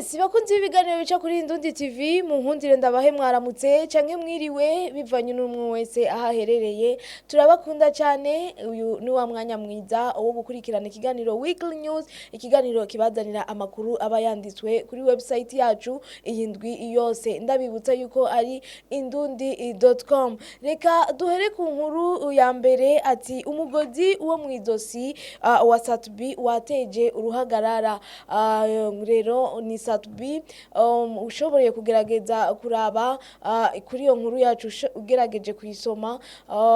Yes, bakunzi b'ibiganiro bica kuri Indundi TV, mu nkundire ndabahe mwaramutse canke mwiriwe bivanye n'umwe wese aho aherereye. Turabakunda cyane. Uyu ni wa mwanya mwiza wo gukurikirana ikiganiro Weekly News, ikiganiro kibazanira amakuru aba yanditswe kuri website yacu iyi ndwi yose. Ndabibutsa yuko ari indundi.com. Reka duhere ku nkuru ya mbere, ati umugozi wo mw'izosi wa Sat-B wateje uruhagarara. Rero ni Sat-B, ushoboye kugerageza kuraba kuri iyo nkuru yacu, ugerageje kuyisoma,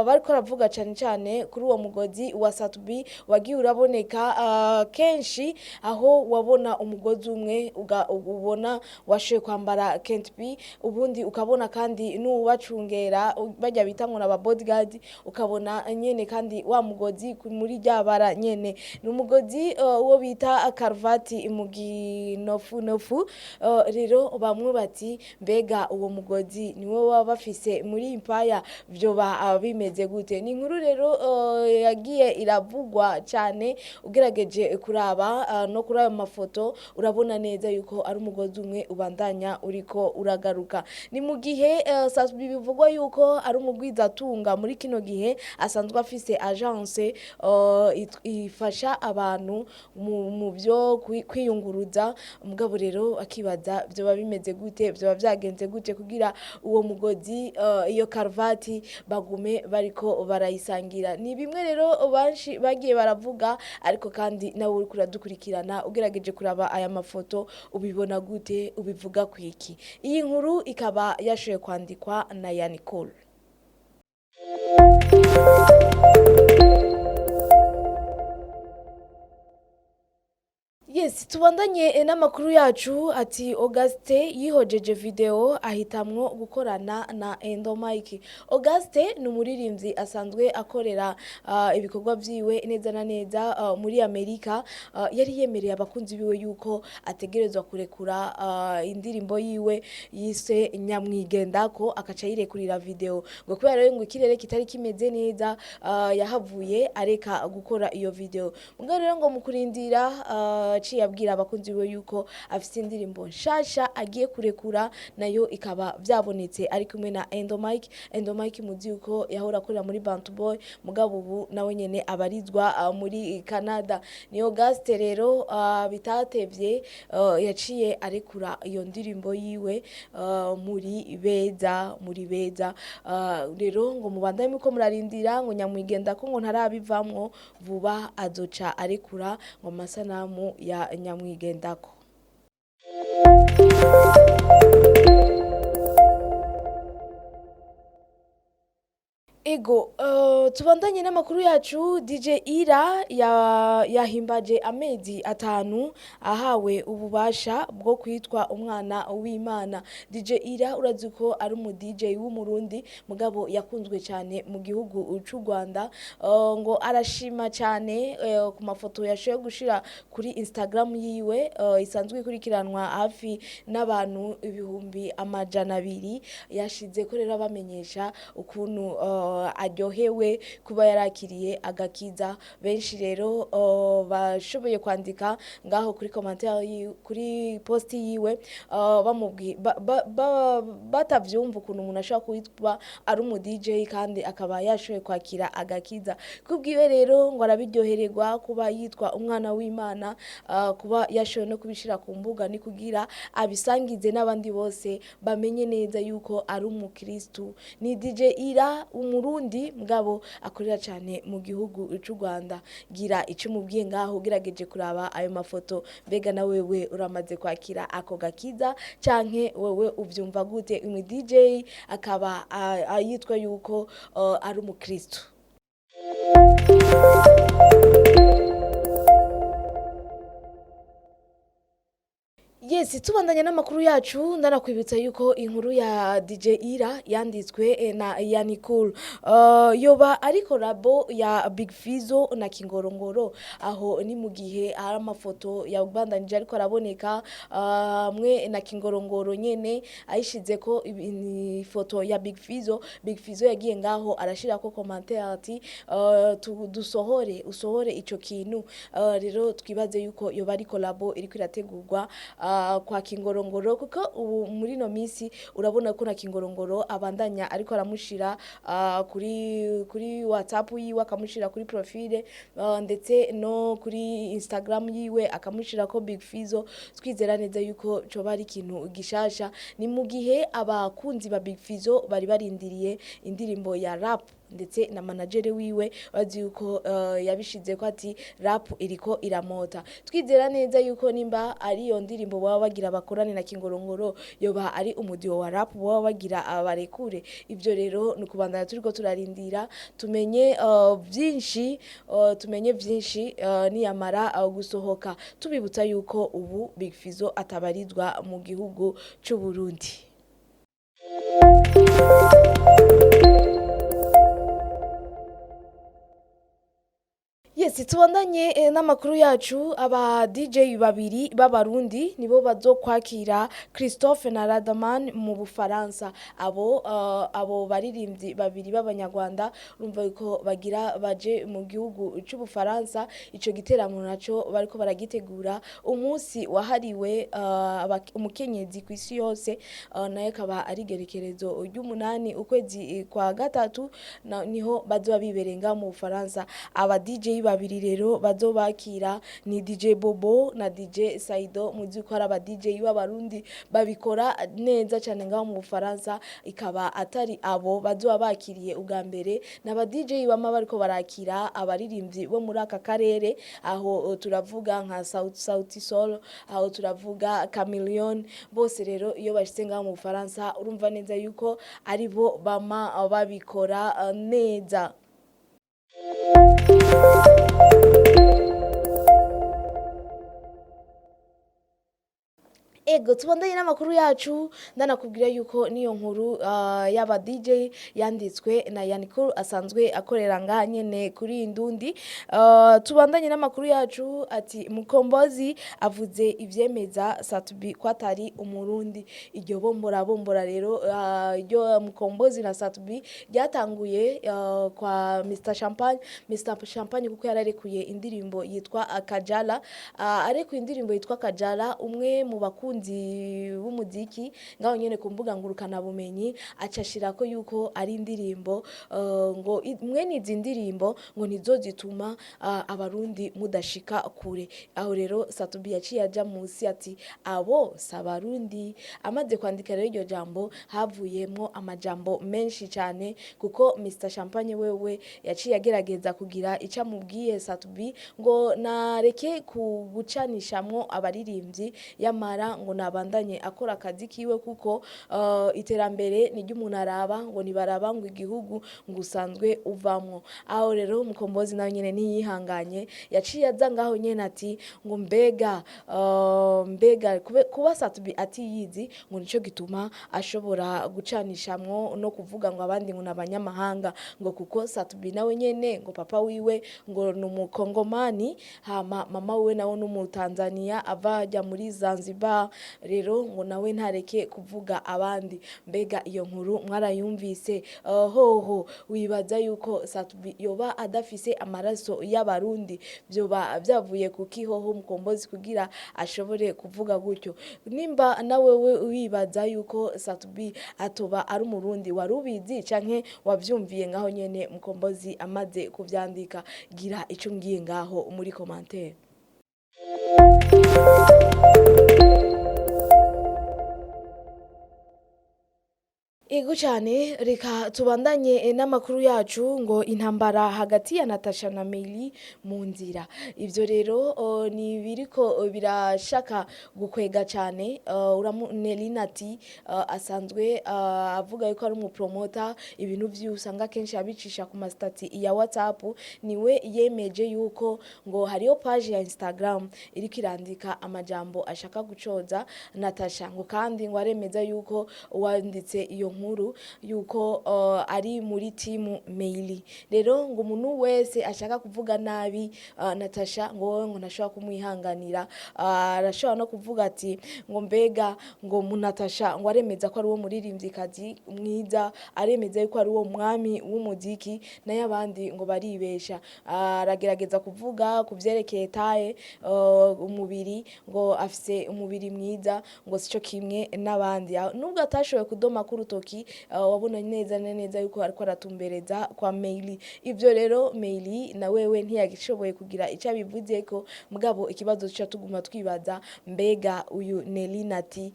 bariko baravuga cane cane kuri uwo mugozi wa Sat-B wagiye uraboneka kenshi, aho wabona umugozi umwe ubona washoboye kwambara Kent B, ubundi ukabona kandi n'uwubacungera bajya bita ngo n'aba bodyguard, ukabona nyene kandi wa mugozi muri rya bara nyene, ni umugozi uwo bita karuvati mu ginofunofu. Rero bamwe bati: "Mbega uwo mugozi niwo baba bafise muri Impaya? Vyoba bimeze gute?" Ni inkuru rero yagiye iravugwa cyane. Ugerageje kuraba no kuri ayo mafoto, urabona neza yuko ari umugozi umwe ubandanya uriko uragaruka. Ni mu gihe Sat-B bivugwa yuko ari umugwizatunga muri kino gihe, asanzwe afise agence ifasha abantu mu byo kwiyunguruza. Mugabo rero akibaza vyoba bimeze gute, vyoba vyagenze gute kugira uwo mugozi, iyo karuvati bagume bariko barayisangira. Ni bimwe rero benshi bagiye baravuga, ariko kandi nawe uriko uradukurikirana, ugerageje kuraba aya mafoto, ubibona gute? Ubivuga kwiki? Iyi nkuru ikaba yashoboye kwandikwa na Yanicole. Yes, tubandanye n'amakuru yacu, ati Auguste yihojeje video ahitamwo gukorana na Endo Mike. Auguste ni umuririmbyi asanzwe akorera ibikorwa vyiwe neza na neza muri Amerika. Yari yemereye abakunzi biwe yuko ategerezwa kurekura indirimbo yiwe yise Nyamwigendako, akaca yirekurira video. Ngo kubera rero ngo ikirere kitari kimeze neza, yahavuye areka gukora iyo video. Mugabo rero ngo mu kurindira, aciye abwira abakunzi biwe yuko afise indirimbo nshasha agiye kurekura, nayo ikaba vyabonetse ari kumwe na Endo Mike. Endo Mike muzi yuko yahora akorera muri Bantu Boy, mugabo ubu nawe nyene abarizwa muri Canada. Ni Auguste rero bitatevye yaciye arekura iyo ndirimbo yiwe "Muri beza", "Muri beza". Rero ngo mubandanye muko murarindira, ngo nyamwigenda ko ngo ntarabivamwo, vuba azoca arekura ngo amasanamu ya Nyamwigendako. Ego, tubandanye n'amakuru yacu. DJ Ira yahimbaje amezi 5 ahawe ububasha bwo kwitwa umwana w'Imana. DJ Ira urazi ko ari umu DJ w'Umurundi, mugabo yakunzwe cyane mu gihugu c'u Rwanda. Ngo arashima cyane ku mafoto yashoboye gushira kuri Instagram yiwe, isanzwe ikurikiranwa hafi n'abantu 200,000. Yashize ko rero abamenyesha ukuntu aryohewe kuba yarakiriye agakiza. Benshi rero bashoboye kwandika ngaho kuri commentaire kuri post yiwe, batavyumva ukuntu umuntu ashobora kwitwa ari umu DJ kandi akaba yashoboye kwakira agakiza. Kubwiwe rero ngo arabiryohererwa kuba yitwa umwana w'Imana, kuba yashoboye no kubishira ku mbuga ni kugira abisangize n'abandi bose bamenye neza yuko ari umukristu. Ni DJ Ira, Umurundi mugabo akorera cyane mu gihugu c'u Rwanda. Gira icyo umubwiye ngaho ugerageje kuraba ayo mafoto. Mbega na wewe uramaze kwakira ako gakiza, canke wewe uvyumva gute, umu DJ akaba yitwa yuko ari umukristu? Yes, tubandanya n'amakuru yacu. Ndanakwibutsa yuko inkuru ya DJ Ira yanditswe na Yanikul. Yoba ariko rabo ya Big Fizzo na Kingorongoro, aho ni mu gihe hari amafoto yabandanije ariko araboneka mwe na Kingorongoro nyene ayishize ko ifoto ya Big Fizzo. Big Fizzo yagiye ngaho arashirako commentaire ati dusohore, usohore ico kintu. Rero twibaze yuko yoba ari collabo iriko irategurwa. kwa Kingorongoro, kuko ubu muri no minsi urabona ko na Kingorongoro abandanya ariko aramushira kuri WhatsApp yiwe, akamushira kuri profile, ndetse no kuri Instagram yiwe akamushira ko Big Fizzo. Twizera neza yuko coba ari ikintu gishasha. Ni mu gihe abakunzi ba Big Fizzo bari barindiriye indirimbo ya rap, ndetse na manager wiwe bazi yuko yabishize ko ati rap iriko iramota. Twizera neza yuko nimba ari iyo ndirimbo baba bagira bakorane na Kingorongoro, yoba ari umudiho wa rap baba bagira abarekure. Ivyo rero ni ukubandanya turiko turarindira tumenye vyinshi, tumenye vyinshi niyamara gusohoka. Tubibutsa yuko ubu Big Fizzo atabarizwa mu gihugu c'u Burundi. Yes, tubandanye n'amakuru yacu. Aba DJ babiri b'Abarundi nibo bazokwakira Christophe na Radaman mu Bufaransa. Abo baririmbyi babiri b'Abanyarwanda, urumva yuko bagira baje mu gihugu c'Ubufaransa. Ico giteramo naco bariko baragitegura umunsi wahariwe umukenyezi kw'isi yose, nayo akaba ari igerekerezo ry'umunani ukwezi kwa gatatu, niho bazoba biberenga mu Bufaransa. Aba DJ babiri rero bazobakira ni DJ Bobo na DJ Saido, muzi ko ari aba DJ b'Abarundi babikora neza cyane ngaho mu Bufaransa. Ikaba atari abo bazoba bakiriye ubwa mbere, n'aba DJ bama bariko barakira abaririmbyi bo muri aka karere. Aho turavuga nka Sauti Sol, aho turavuga Chameleone. Bose rero iyo bashitse ngaho mu Bufaransa, urumva neza yuko ari bo bama babikora neza. Ego, tubandanye n'amakuru yacu. Ndanakubwira yuko niyo nkuru y'aba DJ yanditswe na Yanikuru asanzwe akorera ngaha nyene kuri Indundi. Tubandanye n'amakuru yacu. Ati Mukombozi avuze ivyemeza Satubi ko atari Umurundi. Iryo bombora bombora rero iryo Mukombozi na Satubi ryatanguye kwa Mr Champagne. Mr Champagne kuko yararekuye indirimbo yitwa Kajala. Arekuye indirimbo yitwa Kajala, umwe mu bakunzi b'umuziki ngaho nyene ku mbuga ngurukana bumenyi aca ashirako yuko ari indirimbo ngo mwene izi ndirimbo ngo nizo zituma Abarundi mudashika kure. Aho rero Satubi yaciye aja munsi ati abo si Abarundi. Amaze kwandika rero iryo jambo, havuyemwo amajambo menshi cyane, kuko Mr Champagne wewe yaciye agerageza kugira ico amubwiye Satubi, ngo nareke kugucanishamwo abaririmbyi, yamara ngo nabandanye akora akazi kiwe, kuko iterambere ni ry'umuntu araba, ngo nibaraba ngo igihugu ngo usanzwe uvamwo. Aho rero Mukombozi nawe nyene ntiyihanganye, yaciye aza ngaho nyene ati ngo mbega kuba Satubi atiyizi, ngo nico gituma ashobora gucanishamwo no kuvuga ngo abandi ngo n'abanyamahanga, ngo kuko Satubi nawe nyene ngo papa wiwe ngo ni Umukongomani, hama mama wiwe nawe ni Umutanzania ava ajya muri Zanzibar. Rero ngo nawe ntareke kuvuga abandi. Mbega iyo nkuru mwarayumvise? Hoho wibaza yuko Satubi yoba adafise amaraso y'Abarundi? Vyoba vyavuye kuki hoho Mukombozi kugira ashobore kuvuga gutyo? Nimba nawe we wibaza yuko Satubi atoba ari Umurundi, wari ubizi canke wavyumviye ngaho nyene Mukombozi amaze kuvyandika? Gira ico ngiye ngaho muri commentaire. Ego cyane, reka tubandanye n'amakuru yacu. Ngo intambara hagati ya Natasha na Meli mu nzira. Ivyo rero ni biriko birashaka gukwega cyane. Nelly ati asanzwe avuga yuko ari umupromota, ibintu vyiwe usanga kenshi abicisha ku mastati ya WhatsApp. Niwe yemeje yuko ngo hariyo page ya Instagram iriko irandika amajambo ashaka gucoza Natasha, ngo kandi ngo aremeza yuko uwanditse iyo nkuru inkuru yuko ari muri timu Meili. Rero ngo umuntu wese ashaka kuvuga nabi Natasha, ngo wowe ngo ntashobora kumwihanganira. Arashobora no kuvuga ati ngo mbega ngo Natasha ngo aremeza ko ari uwo muririmvyikazi mwiza, aremeza yuko ari uwo mwami w'umuziki, nayo abandi ngo baribesha. Aragerageza kuvuga ku vyerekeye taye, umubiri, ngo afise umubiri mwiza, ngo sico kimwe n'abandi. Nubwo atashoboye kudoma k'urutoki, wabona neza na neza yuko ariko aratumbereza kwa Meili. Ivyo rero Meili na wewe ntiyagishoboye kugira ico abivuzeko. Mugabo ikibazo tuca tuguma twibaza, mbega uyu Nelly Nati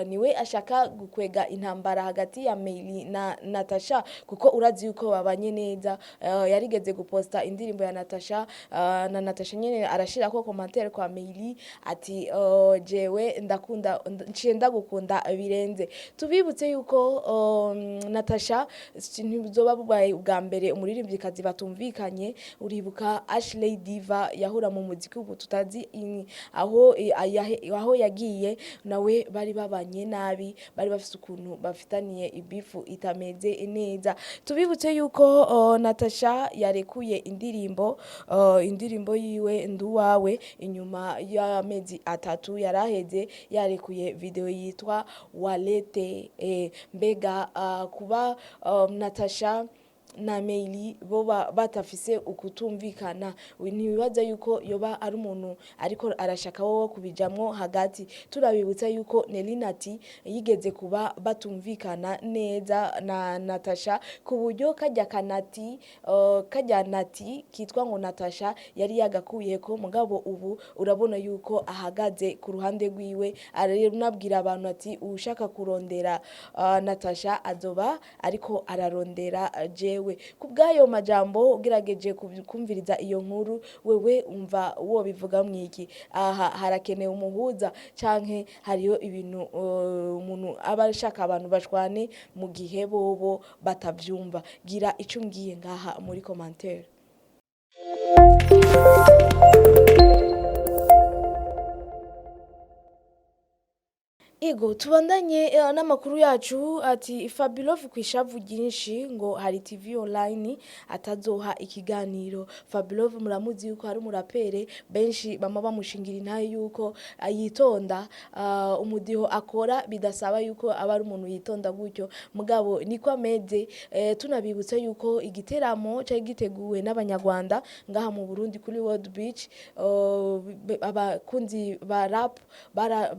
niwe ashaka gukwega intambara hagati ya Meili na Natasha? Kuko urazi yuko babanye neza. Yarigeze guposta indirimbo ya Natasha, na Natasha nyene arashirako commentaire kwa Meili ati jewe ndakunda, nciye ndagukunda birenze. Tubibutse yuko Natasha ntibuzoba bubaye ubwa mbere umuririmvyikazi batumvikanye. Uribuka Ashley Diva yahora mu muziki ubu tutazi aho yagiye, nawe bari babanye nabi, bari bafise ukuntu bafitaniye ibifu itameze neza. Tubibutse yuko Natasha yarekuye indirimbo yiwe Nduwawe inyuma y'amezi 3 yaraheze yarekuye video yitwa Walete. Mbega kuba Natasha na Meili bo batafise ukutumvikana, ntibibaza yuko yoba ari umuntu ariko arashaka wowe kubijamwo hagati? Turabibutsa yuko Nelly Nati yigeze kuba batumvikana neza na Natasha, ku buryo kajya kanati, kajya nati kitwa ngo Natasha yari yagakuyeko. Mugabo ubu urabona yuko ahagaze ku ruhande rwiwe, aranabwira abantu ati ushaka kurondera Natasha azoba ariko ararondera jewe. Ku bw'ayo majambo, ugerageje kumviriza iyo nkuru, wewe umva wo bivuga mwiki? Aha harakenewe umuhuza, canke hariyo ibintu umuntu aba ashaka abantu bashwane mu gihe bobo batavyumva? Gira ico umbwiye ngaha muri commentaire. Ego, tubandanye n'amakuru yacu. Ati Fabilove kwishavu ryinshi ngo hari TV online atazoha ikiganiro. Fabilove muramuzi yuko ari umurapere benshi bama bamushingira intahe yuko yitonda, umudiho akora bidasaba yuko aba ari umuntu yitonda gutyo, mugabo niko ameze. Tunabibutsa yuko igiteramo cari giteguwe n'abanyarwanda ngaha mu Burundi kuri World Beach, abakunzi ba rap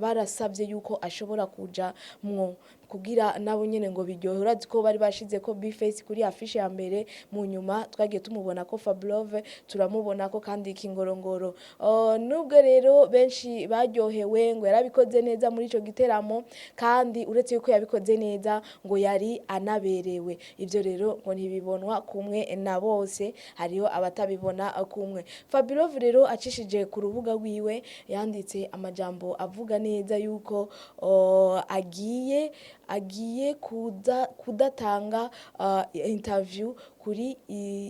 barasavye yuko ashobora kuja mwo kugira nabo nyene ngo biryohe. Urazi ko bari bashize ko Bface kuri afishe ya mbere, mu nyuma twagiye tumubona ko Fablove, turamubona ko kandi Kingorongoro. Nubwo rero benshi baryohewe ngo yarabikoze neza muri ico giteramo, kandi uretse yuko yabikoze neza ngo yari anaberewe, ivyo rero ngo ntibibonwa kumwe na bose, hariho abatabibona kumwe. Fabilove rero acishije ku rubuga rwiwe yanditse amajambo avuga neza yuko agiye kudatanga interview kuri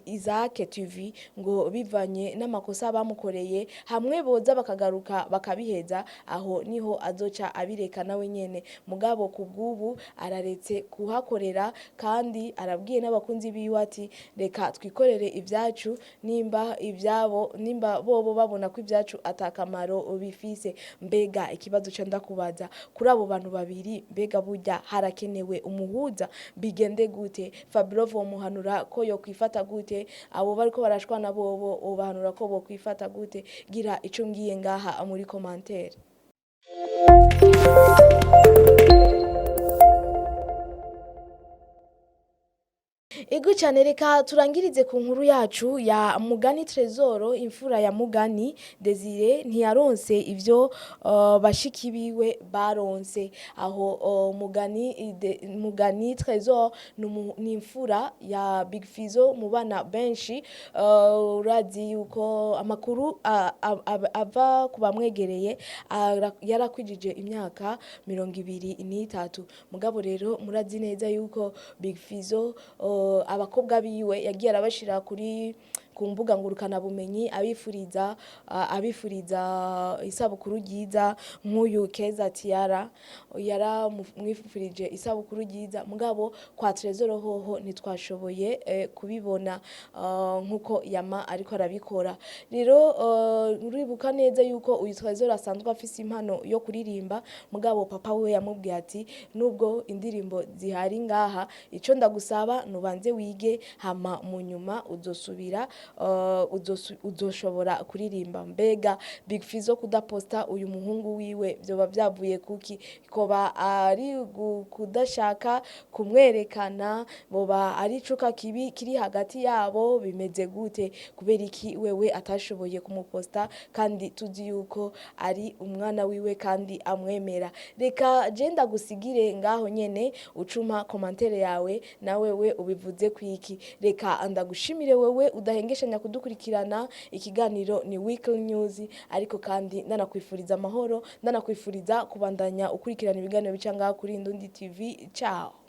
Isaac TV, ngo bivanye n'amakosa bamukoreye, hamwe boza bakagaruka bakabiheza, aho niho azoca abireka nawe nyene. Mugabo kubw'ubu araretse kuhakorera, kandi arabwiye n'abakunzi biwe ati reka twikorere ibyacu, nimba ibyabo, nimba bobo babona ko ibyacu atakamaro bifise. Mbega ikibazo ca ndakubaza kuri abo bantu babiri, mbega burya harakenewe umuhuza? Bigende gute? Fabilove womuhanura ko yo kwifata gute? Abo bariko barashwana bobo wobahanura ko bokwifata gute? Gira ico ngiye ngaha muri commentaire. Ego cyane, reka turangirize ku nkuru yacu ya Mugani Tresor, imfura ya Mugani Desire ntiyaronse ivyo bashiki biwe baronse. Aho Mugani Tresor ni imfura ya Big Fizzo mu bana benshi. Urazi yuko amakuru ava ku bamwegereye yarakwijije imyaka 23. Mugabo rero murazi neza yuko Big Fizzo abakobwa biwe yagiye arabashira kuri ku mbuga ngurukanabumenyi abifuriza isabukuru ryiza. Nk'uyu Keza Tiara yaramwifurije isabukuru ryiza, mugabo kwa Trezor hoho ntitwashoboye kubibona nkuko yama ariko arabikora. Rero uribuka neza yuko uyu Trezor asanzwe afise impano yo kuririmba, mugabo papa we yamubwiye ati: "Nubwo indirimbo zihari ngaha, ico ndagusaba nubanze wige, hama mu nyuma uzosubira uzoshobora kuririmba." Mbega Big Fizzo kudaposta uyu muhungu wiwe vyoba vyavuye kuki? Koba ari kudashaka kumwerekana? Boba ari icuka kibi kiri hagati yabo? Bimeze gute? Kubera iki wewe atashoboye kumuposta kandi tuzi yuko ari umwana wiwe kandi amwemera? Reka je ndagusigire ngaho nyene, ucuma commentaire yawe, na wewe ubivuze kwiki. Reka ndagushimire wewe udahengeshanya kudukurikirana. Ikiganiro ni Weekly News, ariko kandi ndanakwifuriza amahoro, ndanakwifuriza kubandanya ukurikirana ibiganiro bica ngaha kuri Indundi TV. Ciao.